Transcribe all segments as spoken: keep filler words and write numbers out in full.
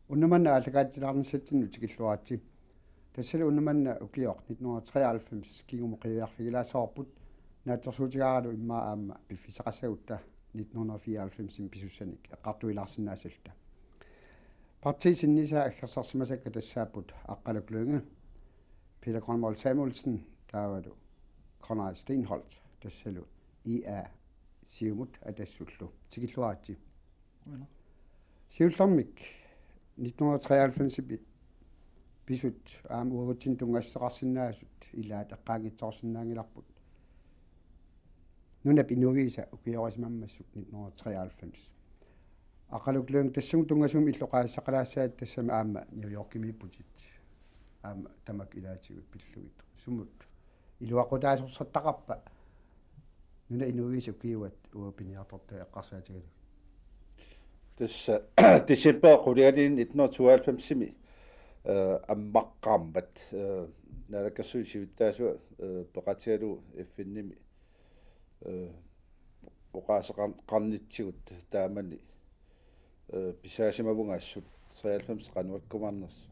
Unnuk manna aallakaatitsilaarnissatsinnut tikilluaritsi. Tassalu unnuk manna ukioq nitten hundrede og treoghalvfems kingumut qiviarfigilaassavarput, naatsorsuutigaaralu immaqa aamma piffissaqassagutta nitten hundrede og fireoghalvfems pisussanik eqqartuilaarsinnaassalluta. Partiit sinnisaat aggersarsimasakka tassaapput Aqqaluk Lynge, Peter Grønvold Samuelsen, taavalu Konrad Steenholdt, tassalu I A Siumut Atassullu. Tikilluaritsi. Siullermik nitten hundrede og treoghalvfems pi-, pisut aamma uagutsinnut tunngassuteqarsinnaasut ilaat eqqaanngitsoorsinnaanngilarput. Nunap inuisa ukiorisimammassuk nitten hundrede og treoghalvfems. Aqqaluk Lynge, tassunga tunngasumik illoqarfissaqalaassavat, tassami aamma New Yorkimiipputit. Aamma tamakku ilaatigut pillugit. Sumut iluaqutaasorsortaqarpa nunap inuisa ukiuat uagut piniartortut eqqarsaatigalugit? Tassa december qulingiluat nitten hundrede og tooghalvfemsimi, øh, ammaqqaarmat, øh, Naalakkersuisut siulittaasuat, øh, peqatigalugu F N-imi, øh, oqaaseqarnitsigut taamani, øh, pisaasimavunga assut treoghalvfems qanoq ikkumaarnersoq.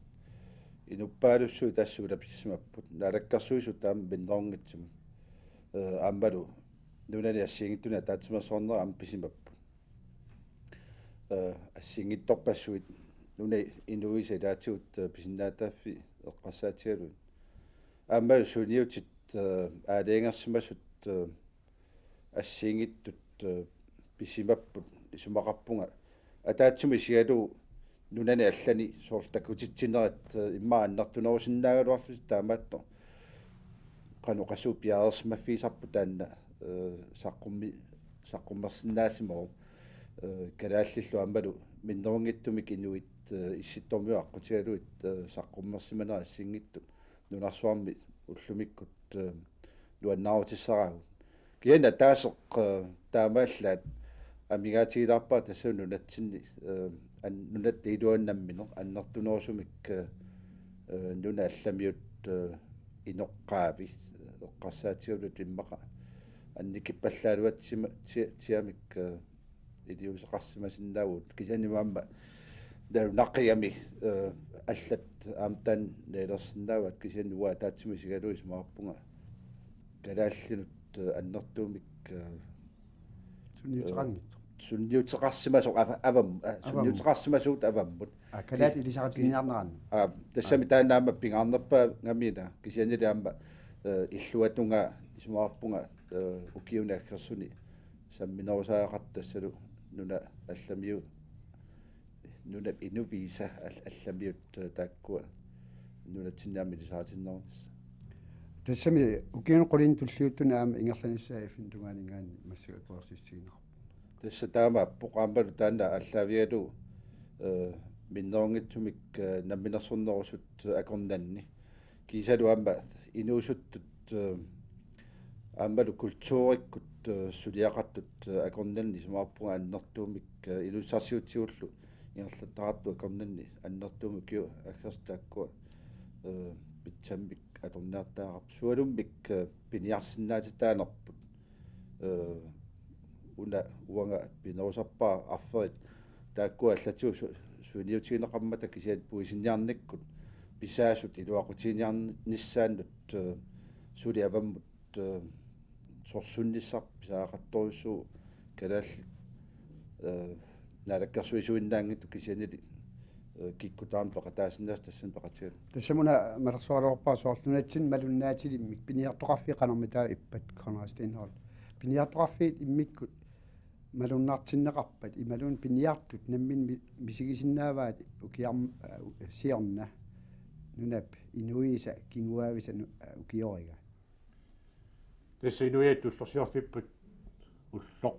Inuppaalussuit tassa ulapissimapput. Naalakkersuisut taama minnerunngitsumik. Øh, aammalu nunani assigiinngitsuni ataatsimeersuarnerat aamma pisimapput. Øh, assigiinngitsorpassuit nunap inuisa ilaatigut, øh, pisinnaatitaaffii eqqarsaatigalugit. Aammalu suliniutit, øh, aalajangersimasut, øh, assigiinngitsut, øh, pisimapput, isumaqarpunga ataatsimut isigalugu nunani allani soorlu takutitsinerat, øh, immaqa annertunerusinnaagaluarlutik taamaattoq qanoq qasuu piareersimaffigisarput taanna, øh, saqqummi-, saqqummersinnaasimavoq, øh, kalaallillu aammalu minnerunngitsumik inuit, øh, issittormiut aqqutigalugit, øh, saqqummersimanerat assigiinngitsut nunarsuarmi ullumikkut, øh, nuannaarutissaraagut. Kisianni ataaseq, øh, taamaallaat amigaatigilaarpara tassalu nunatsinni, øh, an-, nunatta iluani nammineq annertunerusumik, øh, øh, nunat allamiut, øh, inoqqaavi eqqarsaatigalugit immaqa annikippallaaluatsima-, ti-, tiamik, øh, iliuuseqarsimasinnaavugut. Kisianni aamma nalunaqigami, øh, allat aamma taanna nalilersinnaavat, kisianni uanga ataatsimut isigalugu isumaqarpunga kalaallinut, øh, annertuumik, øh, sunniuteqanngitsoq. Sunniuteqarsimasoq ava-, avam-, øh, sunniuteqarsimasoq avammut. Aa, kalaallit ilisaritinniarneranni. Aa, tassami taanna aamma pingaarnerpaagami ila, kisiannili aamma, øh, illuatungaa isumaqarpunga, øh, ukiuni aggersuni samminerusariaqartoq tassalu nunat allamiut, nunap inuisa al-, allamiut, øh, taakkua nunatsinni aamma ilisaritinnerunissaq. Tassami ukiuni qulinni tulliuttuni aamma ingerlanissaa F N-ip tungaaninngaanniit massakkut akuersissutigineqarpoq. Tassa taamaappoq aammalu taanna aallaavigalugu, øh, minnerunngitsumik, øh, namminersornerusut akornanni. Kiisalu aamma inuusuttut, øh, aammalu kulturikkut, øh, suliaqartut, øh, akornanni isumaqarpunga annertuumik, øh, inuussutissarsiutigullu ingerlattaqartut akornanni annertuumik ukiut aggersut taakkua, øh, pitsammik atorniartariaqarput. Sualummik, øh, piniarsinnaatitaanerput. Øh, una uanga pinerusarpara arferit taakkua allatigut su-, suliniutigineqarmata kisianni puisinniarnikkut pisaasut iluaqutiginiarnissaannut, øh, suli avammut, øh, sorsunnissaq pisariaqartorujussuuvoq kalaallit, øh, naalakkersuisuinnaanngitsut kisiannili, øh, kikkut tamarmik peqataasinnaasut tassani peqatigalugit. Tassami una malersugaluarpara soorlu nunatsinni malunnaatilimmik piniartoqarfiit qanormitaava ippat, Konrad Steenholdt? Piniartoqarfiit immikkut malunnartinneqarpat imaluunniit piniartut namminneq mi-, misigisinnaavaat ukiarm-, øh, siorna nunap inuisa kinguaavisa nu-, øh, ukioriga? Tassa inuiattut ullorsiorfipput ulloq.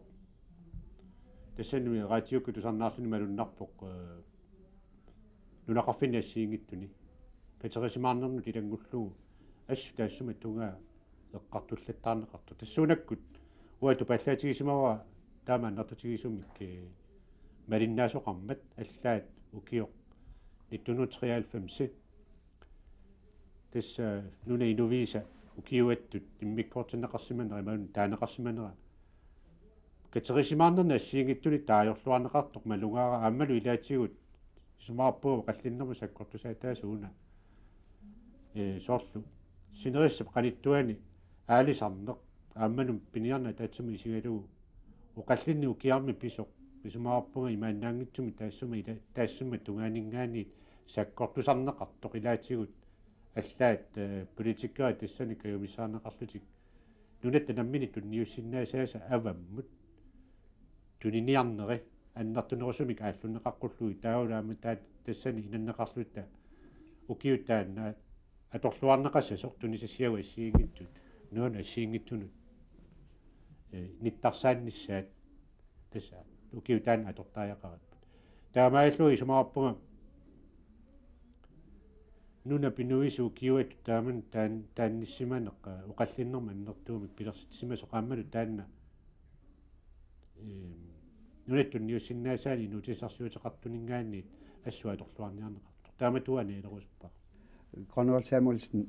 Tassani radiokkut tusarnaarluni malunnarpoq, øh, nunaqarfinni assigiinngitsuni. Katerisimaarnernut ilanngullugu assut taassuma tungaa eqqartullattaarneqartoq. Tassuunakkut uanga tupallaatigisimavara taama annertutigisumik, øh, malinnaasoqarmat allaat ukioq nitten hundrede og treoghalvfems. Tassa nunap inuisa ukiuattut immikkoortinneqarsimanera imaluunniit taaneqarsimanera katerisimaarnerni assigiinngitsuni taajorluarneqartoq malugaara aammalu ilaatigut Isumaqarpunga oqallinnermut sakkortusaataasuuna. Ee, soorlu sinerissap qanittuani aalisarneq aammanut piniarneq ataatsimut isigalugu oqallinneq ukiarmi pisoq. Isumaqarpunga imaannaanngitsumik taassuma ila-, taassuma tungaaninngaanniit sakkortusarneqartoq ilaatigut allaat, ee, politikerit tassani kajumissaarneqarlutik nunatta nammineq tunniussinnaassaasa avammut tuniniarneri annertunerusumik aallunneqaqqullugu taavalu aamma taava tassani inanneqarluta ukiut taanna atorluarneqassasoq tunisassiagut assigiinngitsut, nunanut assigiinngitsunut, ee, nittarsaannissaat tassa ukiut taanna atortariaqaripput. Taamaallugu isumaqarpunga nunap inuisa ukiuattut taamani taan-, taannissimaneq, ee, oqallinnermut annertuumik pilersitsisimasoq aammalu taanna, ee, nunatta tunniussinnaasaannik inuutissarsiuteqartuninngaanniit assut atorluarniarneqartoq. Taamatuaannaq ilerusuppara. Grønvold Samuelsen,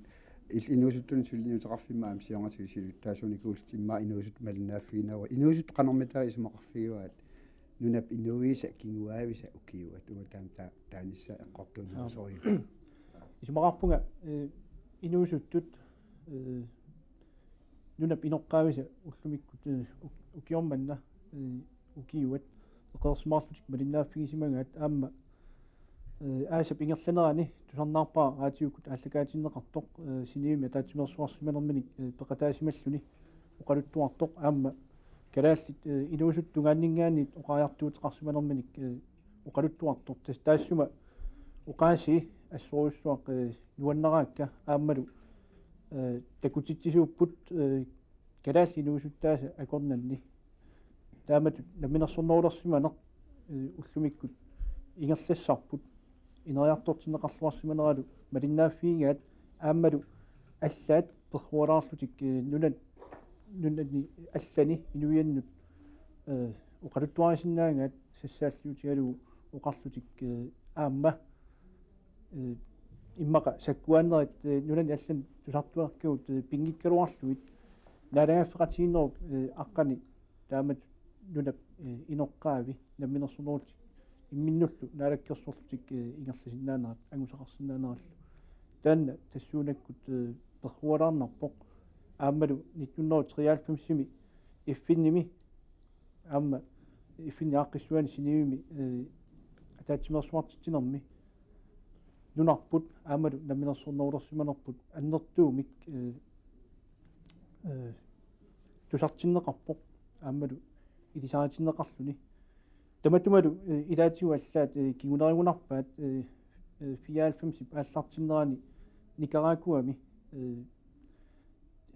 il-, inuusuttunut suliniuteqarfimmi aamma siornatigut siulittaasuunikuullutit immaqa inuusuttut malinnaaffiginagit. Inuusuttut qanormitaava isumaqarfigivaat nunap inuisa kinguaavisa ukiuat? Uanga taama ta-, taanissaa eqqortuunnerusorivara. Isumaqarpunga, ee, inuusuttut, ee, nunap inoqqaavisa ullumikkut, ee, uk-, ukioq manna, ee, ukiuat eqeersimaarlutik malinnaaffigisimagaat aamma, ee, aasap ingerlanerani tusarnaarpara raatiukkut aallakaatinneqartoq, ee, sinivimmi ataatsimeersuarsimanerminik, ee, peqataasimalluni oqaluttuartoq aamma kalaallit, ee, inuusuttut tungaanninngaanniit oqariartuuteqarsimanerminik, ee, oqaluttuartoq. Tas-, taassuma oqaasii assorujussuaq, ee, nuannaraakka aammalu, ee, takutitsisuupput, ee, kalaallit inuusuttaasa akornanni. Taamatut namminersornerulersimaneq, ee, ullumikkut ingerlassarput ineriartortinneqarluarsimaneralu malinnaaffigigaat aammalu allaat perrualaarlutik, ee, nunat-, nunani allani inuiannut, ee, oqaluttuarisinnaagaat sassaalliutigalugu oqarlutik, ee, aamma, ee, immaqa sakkuaannerit, ee, nunani allani tusartuakkagut, ee, pinngikkaluarlugit naalagaaffeqatigiinnerup, ee, aqqani taamatut nunap, ee, inoqqaavi namminersornerulerlutik imminnullu naalakkersorlutik, ee, ingerlasinnaanerat angusaqarsinnaanerallu. Taanna tassuunakkut, ee, perrualaarnarpoq. Aammalu nitten hundrede og treoghalvfemsimi F N-imi aamma F N-ip aaqqissuani Genèvemi, ee, ataatsimeersuartitsinermi nunarput aammalu namminersornerulersimanerput annertuumik, ee, ee, tusartinneqarpoq aammalu ilisaritinneqarluni. Tamatumalu, ee, ilaatigut allaat, ee, kingunerigunarpaat, ee, ee, fireoghalvfemsip aallartinnerani Nicaraguami, ee,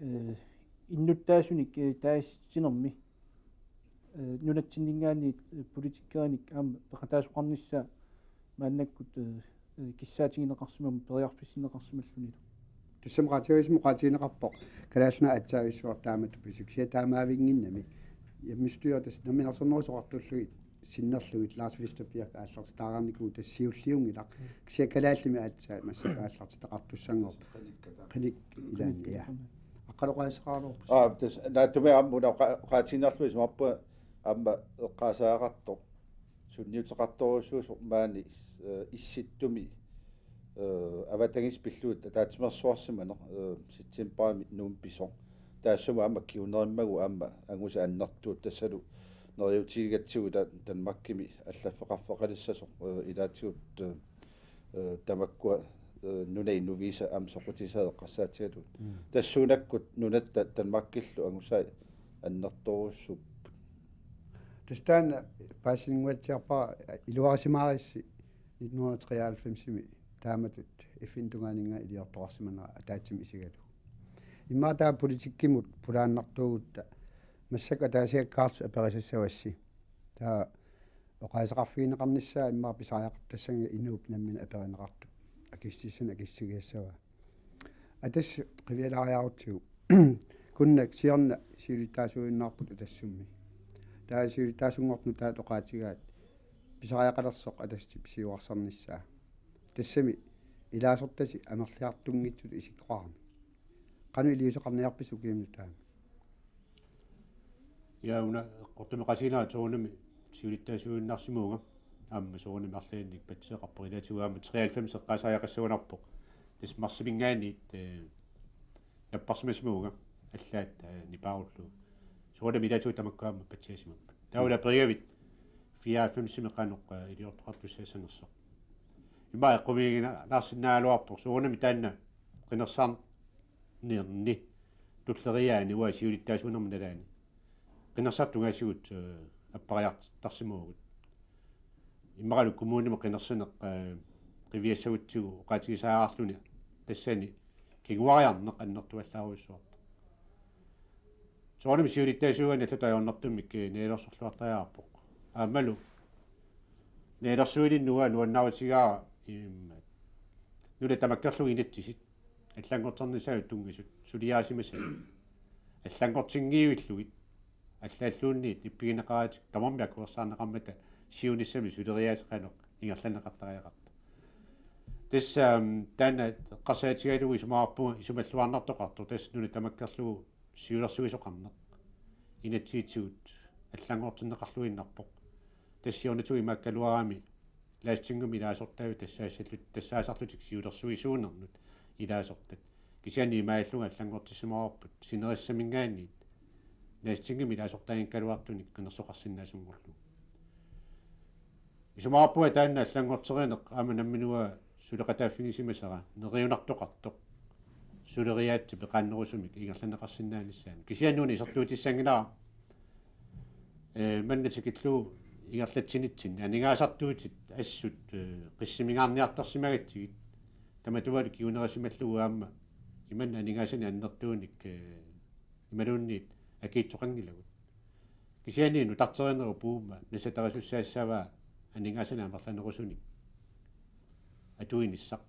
ee, innuttaasunik, ee, taasitsinermi, ee, nunatsinninngaanniit, ee, politikerinik aamma peqataasoqarnissaa maannakkut, ee, ee, kissaatigineqarsimammat periarfissinneqarsimallunilu. Tassami qaatigisumik oqaatigineqarpoq Kalaallit Nunaat aatsaavissuaq taamatut pisut, kisianni taamaavinnginnami. Hjemmestyre tassa namminersornerusoqartullugit sinnerlugit Lars Vesterberg aallartitaareernikuuvoq tassa siulliunngilaq. Kisianni kalaallimik aatsaat massakkut aallartitaqartussanngorpoq. Qinik ilaanni, ja. Aqqalu oqaaseqaraluarpusi? Aa, tassa naatsumik aamma una oqa-, oqaatigiinnarlugu isumaqarpunga aamma eqqaasaajaqartoq sunniuteqartorujussuusoq maani, ee, Issittumi, ee, avatangiisit pillugit ataatsimeersuarsimaneq, ee, septembarimi Nuummi pisoq. Taassuma aamma kingunerimmagu aamma angusat annertuut tassalu neriuutigigatsigu ta-, Danmarkimi allaffeqarfeqalissasoq, ee, ilaatigut, ee, ee, tamakkua, ee, nunap inuisa aamma soqutigisaat eqqarsaatigalugit. Mm. Tassuunakkut nunatta Danmarkillu angusai annertoorujussuupput. Tassa taanna paasininnguatsiarpara, iluarisimaarissi nitten hundrede og treoghalvfemsimi taamatut F N-ip tungaaninngaanniit iliortoqarsimanera ataatsimut isigalugu. Immaqa taava politikkimut pulaannartuugutta massakkut ataasiakkaarlusi aperisassavassi. Taava oqaaseqarfigineqarnissaa immaqa pisariaqartassanngilaq, inuup nammineq aperineqartoq akissutissat akissutigisassavaa. Atassut qivialaariarutsigu. Kunnak siorna siulittaasuujunnaarput Atassummi. Taava siulittaasunngortut nutaat oqaatigaat pisariaqalersoq Atassutip siuarsarnissaa. Tassami ilaasortasi amerliartunngitsutut isikkoqarami. Qanoq iliuuseqarniarpisi ukiuni nutaani? Ja, una eqqortumik oqaatiginera soorunami siulittaasuujunnaarsimavugut. aamma soorunami arlalinnik patsiseqarpoq, ilaatigut aamma treoghalvfems eqqaasariaqassagunarpoq. Tassa marsiminngaanniit, eh, napparsimasimavunga allaat, eh, nipaarullugu. Soorunami ilaatigut tamakku aamma patsisimapput. Taava ila perigavit fireoghalvfemsimi qanoq, eh, iliortoqartussaassanersoq. Immaqa eqqumiiginnarsinnaagaluarpoq soorunami taanna qinersaarnerni tulleriiaani uanga siulittaasuunerma nalaani. Qinersisartut tungaasigut, eh, appariartarsimavugut. Immaqalu kommunimi qinersineq, eh, qiviassagutsigu oqaatigisaarluni tassani kinguariarneq annertuallaarujussuartoq. Soorunami siulittaasuugaanni allatut ajornartumik, eh, nalilersorluartariaqarpoq. Aammalu nalilersuininnut nuannaarutigaara immaqa nunat tamakkerlugu inatsisit allanngorternissaat tunngasut suliarisimasaat. Allanngortinngivillugit allaalluunniit ippigineqaratik tamarmik akuersaarneqarmata siunissami suleriaaseq qanoq ingerlanneqartariaqartoq. Tassa, aam, taanna eqqarsaatigalugu isumaqarpunga isumalluarnartoqartoq tassa nunat tamakkerlugu siulersuisoqarneq. Inatsisitigut allanngortinneqarluinnarpoq. Tassa siornatigut imaakkaluarami Lagtingimi ilaasortaavit tassaassaallu-, tassaasarlutik siulersuisuunernut ilaasortat. Kisianni imaallunga allanngortissimavarput sinerissaminngaanniit Lagtingimi ilaasortaanngikkaluartunik qinersoqarsinnaasunngorlugu. Isumaqarpunga taanna allanngorterineq aamma nammineq suleqataaffigisimasara neriunartoqartoq suleriaatsip peqaannerusumik ingerlanneqarsinnaanissaanut. Kisianni una isertuutissanngilara, eh, manna tikillugu ingerlatsinitsinni aningaasartuutit assut, eh, qissimanngaarniartarsimagatsigit. Tamatumalu kingunerisimallugit aamma imanna aningaasanik annertuunik, eh, imaluunniit akiitsoqanngilagut. Kisianni nutarterinerup uuma nassatarisussaassagaa aningaasanik amerlanerusunik atuinissaq.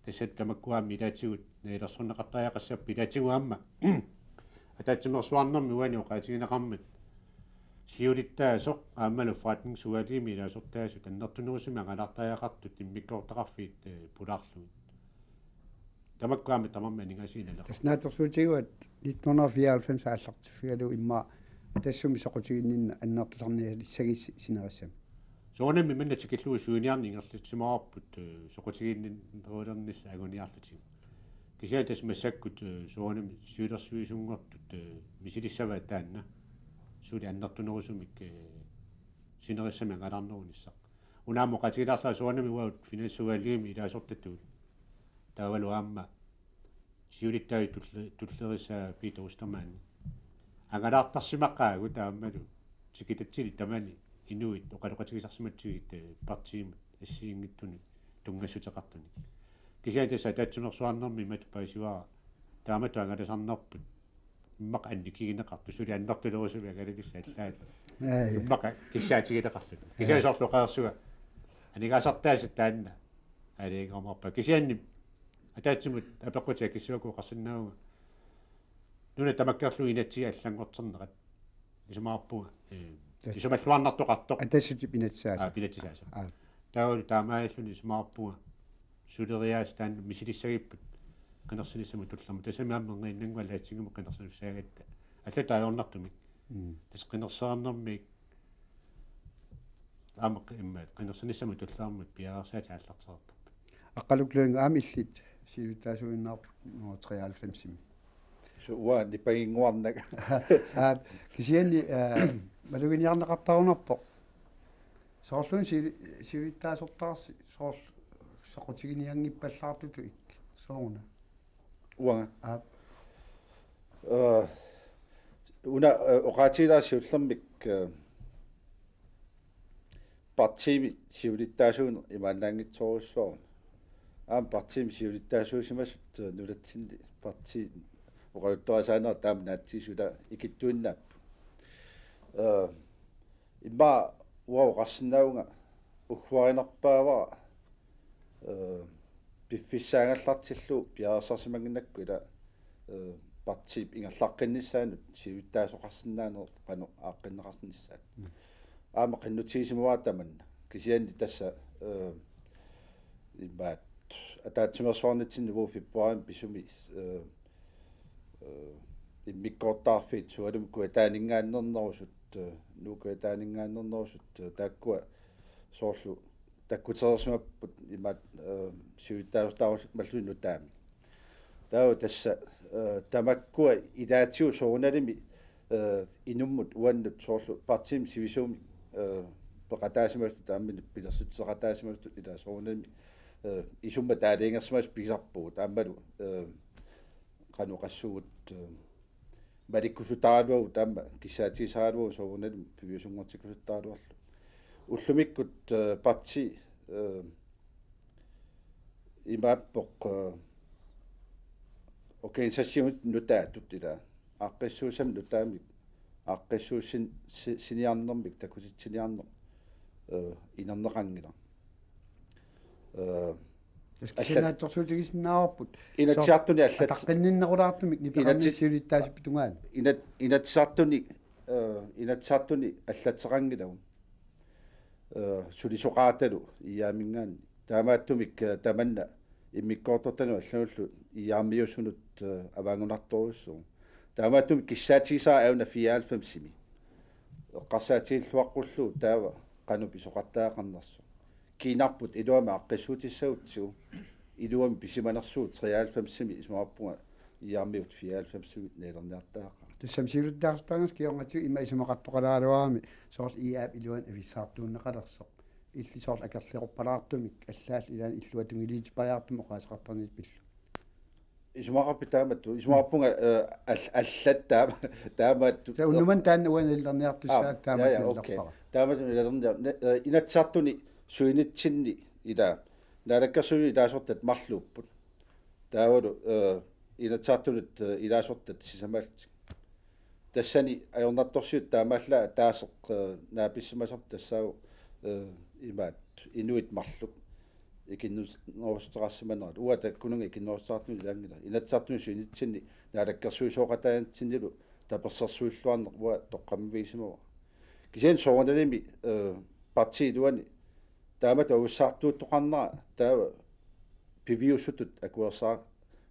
Tassa tamakku aamma ilaatigut nalilersorneqartariaqassapput, ilaatigut aamma ataatsimeersuarnermi uani oqaatigineqarmat siulittaasoq aammalu forretningsudvalgimi ilaasortaasut annertunerusumik angalaartariaqartut immikkoortaqarfiit, eh, pulaarlugit. Tamakku aamma tamarmik aningaasiinnarlugit. Tassa naatsorsuutigaara nitten hundrede og fireoghalvfems aallartiffigalugu immaqa Atassumi soqutiginninneq annertusarnialissagissi sinerissami. Soorunami manna tikillugu suiniarneq ingerlatsimavarput, eh, soqutiginninnerulernissaq anguniarlutigu. Kisianni tassa massakkut, eh, soorunami siulersuisunngortut, eh, misilissavaat taanna suli annertunerusumik, eh, sinerissami angalaarnerunissaq. Una aamma oqaatigilaarlara soorunami uagut finansudvalgimi ilaasortatut. Taavalu aamma siulittaasup tulle-, tulleriissaa Peter Ostermann. Angalaartarsimaqaagut aammalu tikitatsinnit tamanit inuit oqaloqatigisarsimatsigit, eh, partiimut assigiinngitsunik tunngassuteqartunik. Kisianni tassa ataatsimeersuarnermi imatut paasivara taamatut angalasarnerput immaqa annikigineqartut suli annertunerusumik angalalissat allaat. Aa, ja. Immaqa kissaatigineqartut. Kisianni soorlu oqareersunga aningaasartaasa taanna aalajangerumaarpaa. Kisianni ataatsimut apeqqutit akissuakka oqarsinnaavunga. Nunat tamakkerlugu inatsit allanngorternerat. Isumaqarpunga, eh, tassa isumalluarnartoqartoq. Atassutip inatsisaasa. Aa, inatsisaasa. Aa. Taavalu taamaalilluni isumaqarpunga suleriaaseq taanna misilissagipput qinersinissamut tullermut. Tassami aamma erngiinnannguaq Lagtingimut qinersinissaagatta. Allatut ajornartumik. Mm. Tassa qinersereernermik aamma qi-, immaqa qinersinissamut tullermut piareersaatit aallartereertarput. Aqqaluk Lynge, aamma illit siulittaasuuinnarpit nummer treoghalvfemsimi. Suu, uanga nipanginnguarnanga. Aa, kisianni, aa, maluginiarneqartarunarpoq. Soorluuna siuli-, siulittaasortaarsi soorlu soqutiginianngippallaartutut ik. Sooruna. Uanga. Aap. Eh, una, eh, oqaatigilaarsi siullermik, eh, partiimi siulittaasuuneq imaannaanngitsorujussuaruna. Aamma partiimi siulittaasuusimasut, eh, nunatsinni partiit oqaluttuarisaanerat taama naatsigisut ila ikittuinnaapput. Eh, immaqa uanga oqarsinnaavunga ugguarinerpaavara, eh, piffissaagallartillugu piareersarsimannginnakku ila, eh, partiip ingerlaqqinnissaanut siulittaasoqarsinnaaneq qanoq aaqqinneqarnissaat. Mm. Aamma qinnutigisimavara tamanna. Kisianni tassa, eh, imaat ataatsimeersuarnitsinni uagut februaarimi pisumi, eh, eh, immikkoortortaqarfiit Sualummik Kujataaninngaanneernerusut, eh, Nuuk Kujataaninngaanneernerusut, eh, taakkua soorlu takkutereersimapput imaat, eh, siulittaasortaarumalluni nutaamik. Taava tassa, eh, tamakkua ilaatigut soorunalimi, eh, inummut uannut soorlu partiimi sivisuumik, eh, peqataasimasutut aamma pilersitseqataasimasutut ilaa soorunalimi, eh, isummat aalajangersimasut pigisarpugut aammalu, eh, qanoq oqassuugut, eh, malikkusutaraluagut aamma kissaatigisaraluagut soorunalimi piviusunngortikkusuttaraluarlugu. Ullumikkut, eh, parti, eh, imaappoq, eh, organisationit nutaatut ilaa aaqqissuussamik nutaamik aaqqissuussin-, si-, siniarnermik takutitsiniarneq, eh, inerneqanngilaq. Eh, Tassa allat- kisianniittorsuutigisinnaavarput Inatsisartuni allat- ataqqinninnerulaartumik nipeqarnit inatsi-, siulittaasuuppit tungaanut. Inat-, Inatsisartuni, eh, Inatsisartuni allatseqanngilagut. Eh, sulisoqaatalu I R-minngaanniit. Taamaattumik, eh, tamanna immikkoortortanut allanullu I R-miusunut, eh, avaanngunartorujussuuvoq. Taamaattumik kissaatigisara aajuna fireoghalvfemsimi. Eqqarsaatigilluaqqullugu taava qanoq pisoqartariaqarnersoq. Kiinarput iluamik aaqqissuutissagutsigu, iluamik pisimanersugut treoghalvfemsimi isumaqarpunga I R-miut fireoghalvfemsimi nalilerniartariaqarput. Tassami siulittaasutaanersi kingornatigut ima isumaqartoqalaaraluarami soorlu I R-p iluani avissaartuunneqalersoq. Illit soorlu akerliorpalaartumik allaallu ilaanni illuatungiliutippalaartumik oqaaseqartarnitsi pillugu. Isumaqarpit taamatut, isumaqarpunga, eh, al-, allat taama-, taamatut. Tassa unnummanna taanna uani nalilerniartussaavoq. Aa, taamatut, ja, ja, okay, nalilerpara. Taamatut nalilerniar-, ne-, eh, Inatsisartuni suinitsinni ilaa. Naalakkersuisut ilaasortat marluupput. Taavalu, eh, Inatsisartunut, eh, ilaasortat sisamaallutik. Tassani ajornartorsiut taamaallaat ataaseq, eh, naapissimasarput tassaavoq, eh, imaat inuit marluk ikinnerussuteqarsimanerat. Uanga taakkununnga ikinnerussuteqartunut ilaanngilaq. Inatsisartuni suinitsinni naalakkersuisooqataanitsinnilu tapersersuilluarneq uanga toqqammavigisimavara. Kisianni soorunalimi, eh, partiip iluani taamatut avissaartuuttoqarnera taava piviusutut akuersaa-,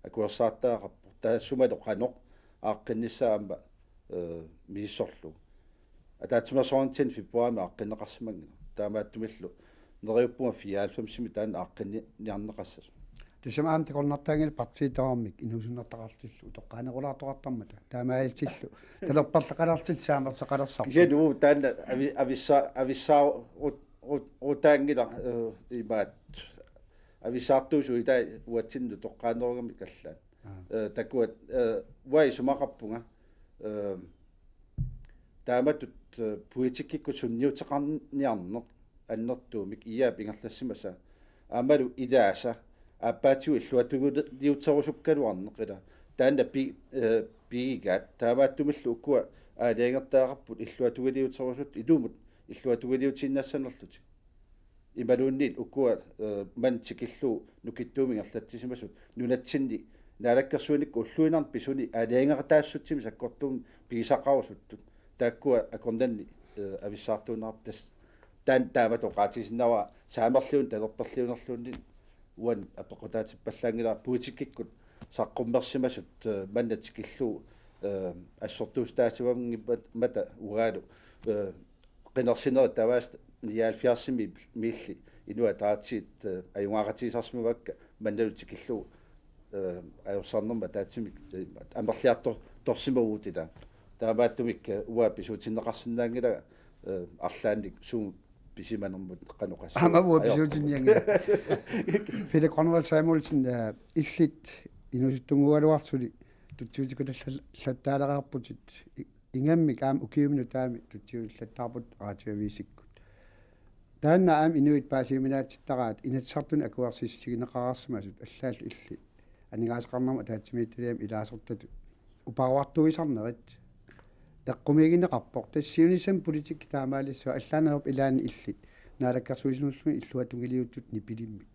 akuersaartariaqarpoq. Taassumalu qanoq aaqqinnissaa aamma, eh, misissorlugu. Ataatsimeersuarnitsinni februarimi aaqqinneqarsimanngilaq. Taamaattumillu neriuppunga fireoghalvfemsimi taanna aaqqinniarneqassasoq. Tassami aamma takornartaanngilaq partiit tamarmik inuusunnertaqarlutillu utoqqaanerulaartoqartarmata. Taamaalillutillu talerperleqalerlutillu saamerseqalersarput. Kisianni uagut taanna avi-, avissa-, avissaarut-, rut-, rutaanngilaq, eh, imaat avissaartuusut ilai uatsinnut utoqqaanerugamik allaat. Aa. Eh, takuat, eh, uanga isumaqarpunga, eh, taamatut, eh, politikkikkut sunniuteqarniarneq annertuumik I R-p ingerlassimasaa. Aammalu ilaasa aappaatigut illuatungiliuterusukkaluarneq ilaa. Taanna pi-, eh, pigigaat. Taamaattumillu ukua aalajangertariaqarput illuatungiliuterusut ilumut illuatungiliutiinnassanerlutik. Imaluunniit ukua, eh, manna tikillugu nukittuumik ingerlatsisimasut nunatsinni naalakkersuinikkut ulluinnarni pisuni aalajangerataassutsimi sakkortuumik pigisaqarusuttut. Taakkua akornanni, eh, avissaartuunneqarput tassa. Taanna taamatut oqaatigisinnaavara saamerliuneq talerperliunerluunniit uani apeqqutaatippallaanngilara politikkikkut saqqummersimasut, eh, manna tikillugu, eh, assortuutaasimanngimmat-, mata uangalu, eh, qinersinerit tamaasa nioghalvfjerdsimiilli Inuit Ataqatigiit, eh, ajugaaqatigisarsimavakka mannalu tikillugu, eh, ajorsarnermut ataatsimik, eh, amerliartor-, torsimavugut ilaa. Taamaattumik, eh, uanga pisuutinneqarsinnaanngilanga, eh, arlaannik suut pisimanermut qanoq oqassuunga. Aamma uanga ajorput. Pisuutinnianngilanga. Pele Grønvold Samuelsen, eh, illit inuusuttunnguugaluartut suli tutsiutikulallattaalereerputit i-, ingammik aamma ukiumi nutaami tutsiulattaarput radioavisikkut. Taanna aamma inuit paasiuminaatsittaraat Inatsisartuni akuersissutigineqareersimasut allaallu illit aningaasaqarnermut ataatsimiititaliami ilaasortatut uparuartuisarnerit eqqumiigineqarpoq. Tassa siunissami politikki taamaalissaaq, allaanerup ilaanni illit naalakkersuisunulluunniit illuatungiliuttut nipilimmik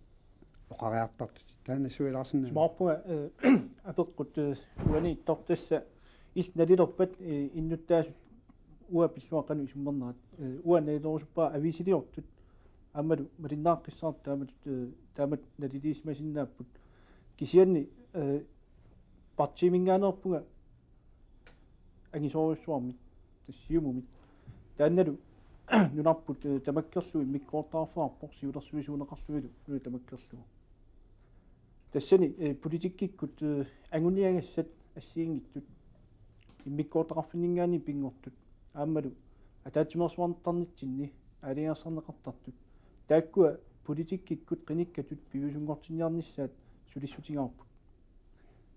oqariartartutit. Taanna nassuialaarsinnaavat. Isumaqarpunga, eh, apeqqut, eh, uaniittoq tassa illit nalilerpat, eh, innuttaasut uanga pilluaqqanu isummernerat. Eh, uanga nalilerusuppara aviisiliortut aammalu malinnaaqqissaartut taamatut, eh, taamatut naliliisimasinnaapput. Kisianni, eh, partiiminngaanneerpunga angisoorujussuarmik, tassa Siumumik. Taannalu nunarput, eh, tamakkerlugu immikkoortaqarfeqarpoq siulersuisuuneqarlunilu, eh, tamakkerlugu. Tassani, eh, politikkikkut, eh, anguniagassat assigiinngitsut immikkoortaqarfinninngaanniit pinngortut aammalu ataatsimeersuartarnitsinni aalajangersarneqartartut, taakkua politikkikkut qinikkatut piviusunngortinniarnissaat sulissutigaarput.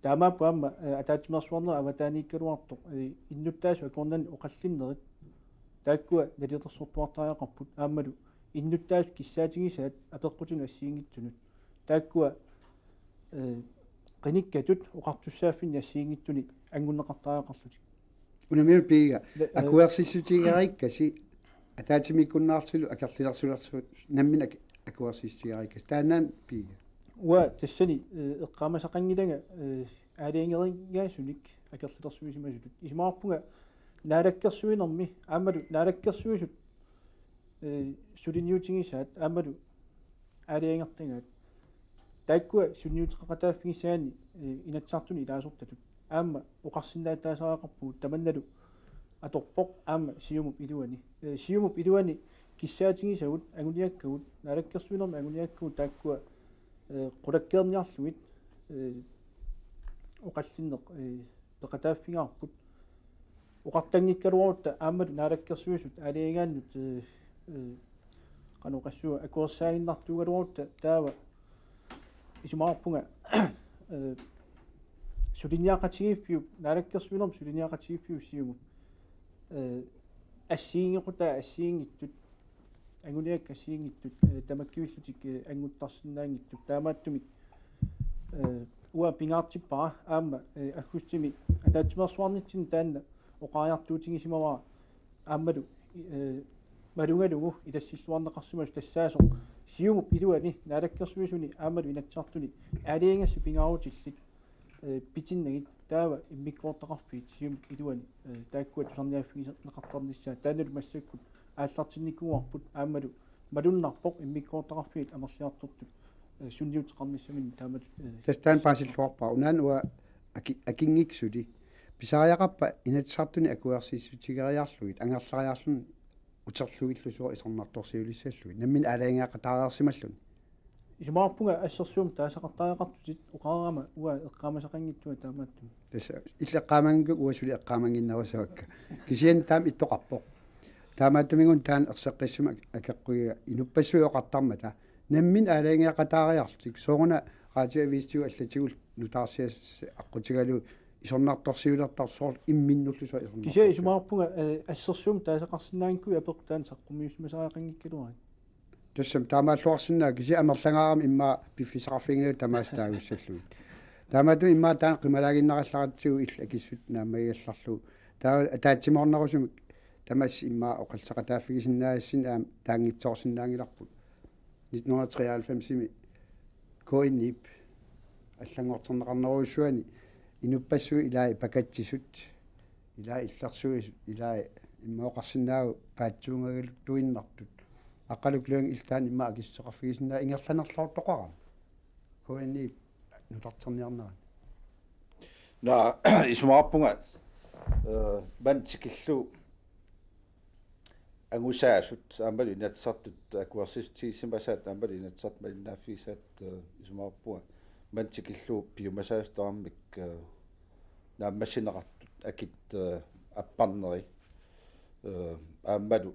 Taamaappoq aamma, eh, ataatsimeersuarnerup avataaniikkaluartoq, eh, innuttaasut akornanni oqallinnerit taakkua nalilersortuartariaqarput aammalu innuttaasut kissaatigisaat apeqqutinut assigiinngitsunut taakkua, eh, qinikkatut oqartussaaffinni assigiinngitsuni angunneqartariaqarlutik. Unammiunut Piiga, le-, eh, akuersissutigereerikkasi ataatsimiikkunnaarlutillu akerlilersulersuut nammineq akuersissutigereerikkasi. Taannaana Piiga. Uanga tassani, eh, eqqaamasaqanngilanga, eh, aalajangereerigaasunik akerlilersuisimasutut. Isumaqarpunga naalakkersuinermi aammalu naalakkersuisut, eh, suliniutigisaat aammalu aalajangertagaat. Taakkua sunniuteqaqataaffigissagaanni, eh, Inatsisartuni ilaasortatut. Aamma oqarsinnaatitaasariaqarpugut tamannalu atorpoq aamma Siumup iluani. Eh, Siumup iluani kissaatigisagut anguniakkagut, naalakkersuinermi anguniakkagut taakkua, eh, qulakkeerniarlugit, eh, oqallinneq, eh, peqataaffigaarput. Oqartanngikkaluarutta aammalu naalakkersuisut aalajangigaannut, eh, eh, qanoq oqassuunga akuersaaginnartuugaluarutta taava isumaqarpunga, eh, suliniaqatigiiffiup, naalakkersuinermi suliniaqatigiiffiup Siumup, eh, assigiinngequtaa assigiinngitsut, anguniakkat assigiinngitsut, eh, tamakkivillutik, eh, annguttarsinnaanngitsut. Taamaattumik, eh, uanga pingaartippara aamma, eh, aggustimi ataatsimeersuarnitsinni taanna oqariartuutigisimavara aammalu, eh, malugalugu ilassilluarneqarsimasoq tassaasoq Siumup iluani naalakkersuisuni aammalu Inatsisartuni aalajangassat pingaarutillit, eh, pitinnagit taava immikkoortaqarfiit Siumup iluani, eh, taakkua tusarniaaffigineqartarnissaat taannalu massakkut aallartinnikuuarput aammalu malunnarpoq immikkoortaqarfiit amerliartortut, eh, sunniuteqarnissaminnik taamatut, eh, tassa taanna paasilluarpara. Unaana uanga aki-, akinngikka suli. Pisariaqarpa Inatsisartuni akuersissutigeriarlugit angerlariarluni uterlugillu soorlu isornartorsiulissallugit nammineq aalajangeeqataareersimalluni? Isumaqarpunga assersuummik taasaqartariaqartutit oqarama uanga eqqaamasaqanngitsunga taamaattumik. Tassa illit eqqaamanngikkukku uanga suli eqqaamannginnerusukka. Kisianni taama ittoqarpoq. Taamaattumik una taanna erseqqissumik akeqqugiga inuppassuit oqartarmata nammineq aalajangeeqataariarlutik sooruna radioavisitigut allatigullu nutaarsiassat aqqutigalugu isornartorsiulertartut soorlu imminnullu soorlu isornartorsiulertartut. Kisianni isumaqarpunga, eh, assersuummik taasaqarsinnaanngikkuit apeqqut taanna saqqummiussimasariaqanngikkaluarit. Tassami taamaalluarsinnaavoq kisianni amerlangaarami immaqa piffissaqarfiginngilakka tamaasa taagussallugit. Taamaattumik immaqa taanna qimalaaginnarallaratsigu illit akissutsit naammagigallarlugu. Taava ataatsimoornerusumik tamassi immaqa oqalliseqataaffigisinnaasassinnik aamma taanngitsoorsinnaanngilarput. Nitten hundrede og treoghalvfems-imi K N I-p allanngortinneqarnerujussuani inuppassuit ilaat pakatsisut, ilaat illersuisut, ilaat immaqa oqarsinnaavoq paatsuungagaluttuinnartut. Aqqaluk Lynge illit taanna immaqa akissuteqarfigisinnaavat ingerlanerluartoqarami K N I-p nutarterniarnerani? Naa, isumaqarpunga, eh, manna tikillugu angusaasut aammalu Inatsisartut akuersissutigisimasaat aammalu Inatsisartut malinnaaffigisaat, eh, isumaqarpunga manna tikillugu piumasaasut tamarmik, eh, naammassineqartut akit, eh, apparneri, eh, aammalu,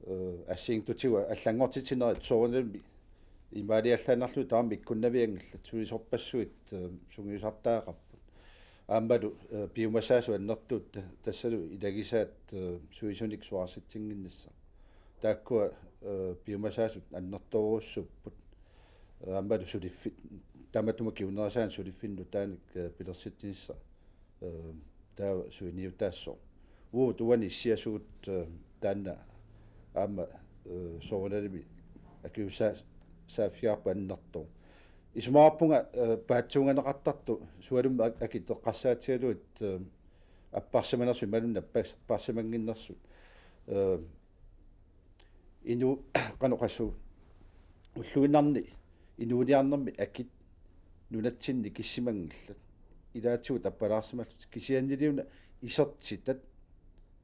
eh, assigiinngitsutigut allanngortitsinerit soorunalimi imaaliallaannarlugit tamarmik ikkunnavianngillat, sulisorpassuit, eh, sungiusartariaqarput. Aammalu, eh, piumasaasut annertuut ta-, tassalu ilagisaat, eh, suisunik suaarsitsinnginnissaq. Taakkua, eh, piumasaasut annertoorujussuupput. Eh, aammalu suliffi-, tamatuma kingunerisaanik suliffinnut nutaanik, eh, pilersitsinissaq, eh, taava suiniutaassaaq. Uagut uani issiasugut, eh, taanna aamma, eh, soorunalimi akisussaa-, saaffigaarput annertooq. Isumaqarpunga, eh, paatsuunganeqartartut sualummik ak-, akit eqqarsaatigalugit, eh, apparsimanersut imaluunniit appas-, apparsimannginnersut. Eh, inu-, qanoq oqassuunga, ulluinnarni inuuniarnermi akit nunatsinni ikissimanngillat. Ilaatigut appalaarsimallutik kisiannili-una isertitat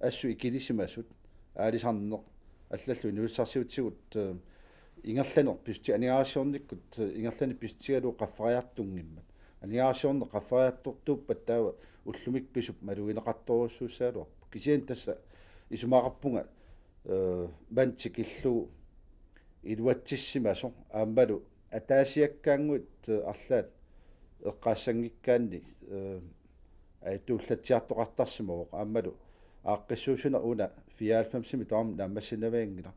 assut ikilisimasut, aalisarneq, Allallu inuussutissarsiutigut, eh, ingerlaneq pissuti-, aningaasarsiornikkut, eh, ingerlaneq pissutigalugu qaffariartunngimmat. Aningaasarsiorneq qaffariartortuuppat taava ullumikkut pisup malugineqartorujussuussagaluarpoq. Kisianni tassa isumaqarpunga, eh, manna tikillugu iluatsissimasoq aammalu ataasiakkaannguit, eh, arlaat eqqaassanngikkaanni, eh, ajortuullatsiartoqartarsimavoq aammalu aaqqissuussineq una fireoghalvfemsimi tamarmi naammassinavianngilaq.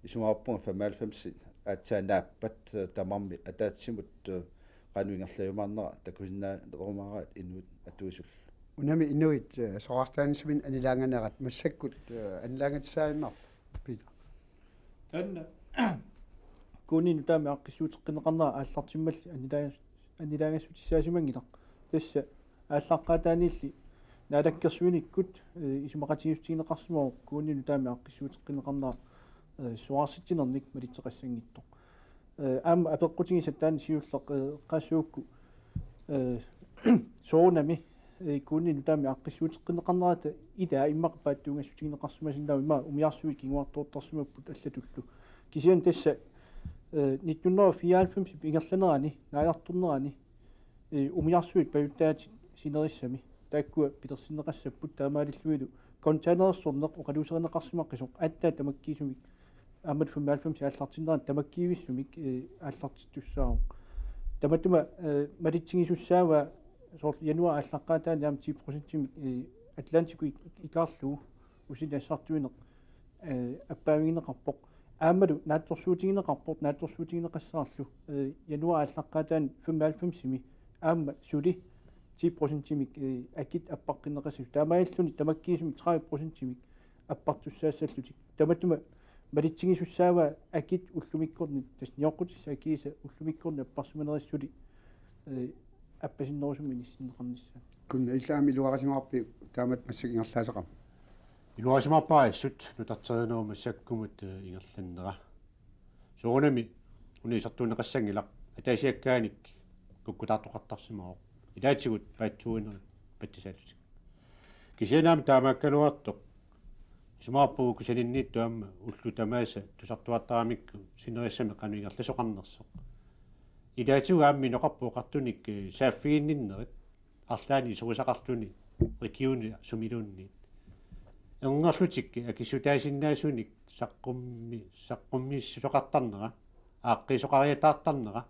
Isumaqarpunga femoghalvfemsit aatsaat naappat, eh, tamarmi ataatsimut, eh, qanoq ingerlajumaarnera takusinnaanerumaaraat inuit atuisullu. Unami inuit, eh, soraartaanissaminnut anilaanganerat massakkut, eh, anilaangatissaajunnaarput, Peter? Taanna kommunini nutaamik aaqqissuuteqqinneqarnera aallartimmalli anilaa-, anilaangassutissaasimanngilaq. Tassa aallaqqaataaniilli naalakkersuinikkut, eh, isumaqatigiissutigineqarsimavoq kommunini nutaamik aaqqissuuteqqinneqarnera, eh, soraarsitsinernik malitseqassanngitsoq. Eh, aamma apeqqutigisat taanna siulleq, eh, eqqaassagukku, eh, soorunami, eh, kommunini nutaamik aaqqissuuteqqinneqarnerata ilaa immaqa paatsuungassutigineqarsimasinnaavoq, immaqa umiarsuit kinguartoortarsimapput allatullu. Kisianni tassa, eh, nitten hundrede og fireoghalvfemsip ingerlanerani, naajartornerani, eh, umiarsuit pajuttaatit sinerissami taakkua pilersinneqassapput, taamaalillunilu containerersorneq oqaluuserineqarsimaqqisoq aatsaat tamakkiisumik aammalu femoghalvfems aallartinnerani tamakkiivissumik, eh, aallartittussaavoq. Tamatuma, eh, malitsigisussaavaa soorlu januaarip aallaqqaataani aamma ti procentimik, eh, Atlanticip ik-, ikaarlugu ussini assartuineq, eh, appaavigineqarpoq. Aammalu naatsorsuutigineqarpoq, naatsorsuutigineqassaarlu, eh, januaarip aallaqqaataani femoghalvfemsimi aamma suli ti procentimik, eh, akit appaqqinneqassasoq. Taamaalilluni tamakkiisumik tredive procentimik appartussaassallutik. Tamatuma malitsigisussaavaa akit ullumikkornit, tassa nioqqutissat akiisa ullumikkornit apparsimanerat suli, eh, appasinnerusumik inissinneqarnissaa. Kun ilami iluarisimaarpiuk taamatut massakkut ingerlaasaqarmat? Iluarisimaarpara assut nutarterinerup massakkumut, eh, ingerlannera. Soorunami una isertuunneqassanngilaq, ataasiakkaanik kukkutaartoqartarsimavoq. Ilaatigut paatsuuinerit patsisaallutik. Kisianni aamma taamaakkaluartoq isumaqarpunga kusaninniittoq aamma ullut tamaasa tusartuartaramikku sinerissami qanoq ingerlasoqarnersoq. Ilaatigut aamma inoqarpoq oqartunik, eh, saaffiginninnerit arlaannik iserusaqarluni regioni sumiluunniit. Erngerlutik akissutaasinnaasunik saqqummi-, saqqummiissisoqartarnera, aaqqiisoqariataartarnera,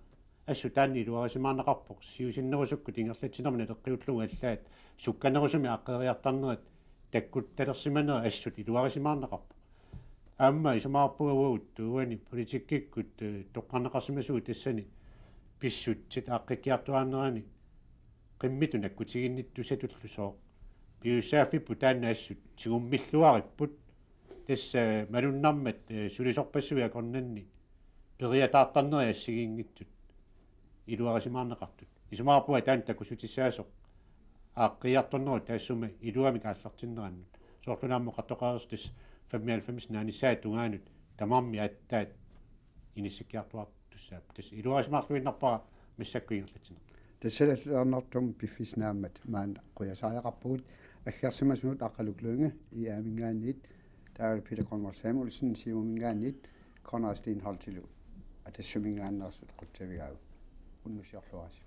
assut taanna iluarisimaarnaqarpoq, siusinnerusukkut ingerlatsinermi naleqqiullugu allaat sukkanerusumik aaqqeriartarnerat takkuttalersimanera assut iluarisimaarnaqarpoq. Aamma isumaqarpunga uagut uani politikkikkut, eh, toqqarneqarsimasugut tassani pissutsit aaqqikkiartuaarnerani qimmittunik nakkutiginnittussatullu sooq. Pisussaaffipput taanna assut tigummilluaripput. Tassa malunnarmat, eh, sulisorpassuit akornanni periataartarnerit assigiinngitsut iluarisimaarneqartut. Isumaqarpunga taanna takussutissaasoq aaqqiiartornerup taassuma iluamik aallartinnerannut. Soorlu aamma oqartoqareersoq tassa femoghalvfems naanissaata tungaanut tamarmik aatsaat inissikkiartuaartussaapput. Tassa iluarisimaarluinnarpara massakkut ingerlatsineq. Tassalu allanngortumik piffissaq naammat maanna qujasariaqarpugut. Aggersimasunut Aqqaluk Lynge, I A-minngaanniit, taavalu Peter Conrad Samuelsen, Siumuminngaanniit, Conrad Steenholdtilu Atassuminngaanneersut qutsavigaagut. Unnussiorluarisi.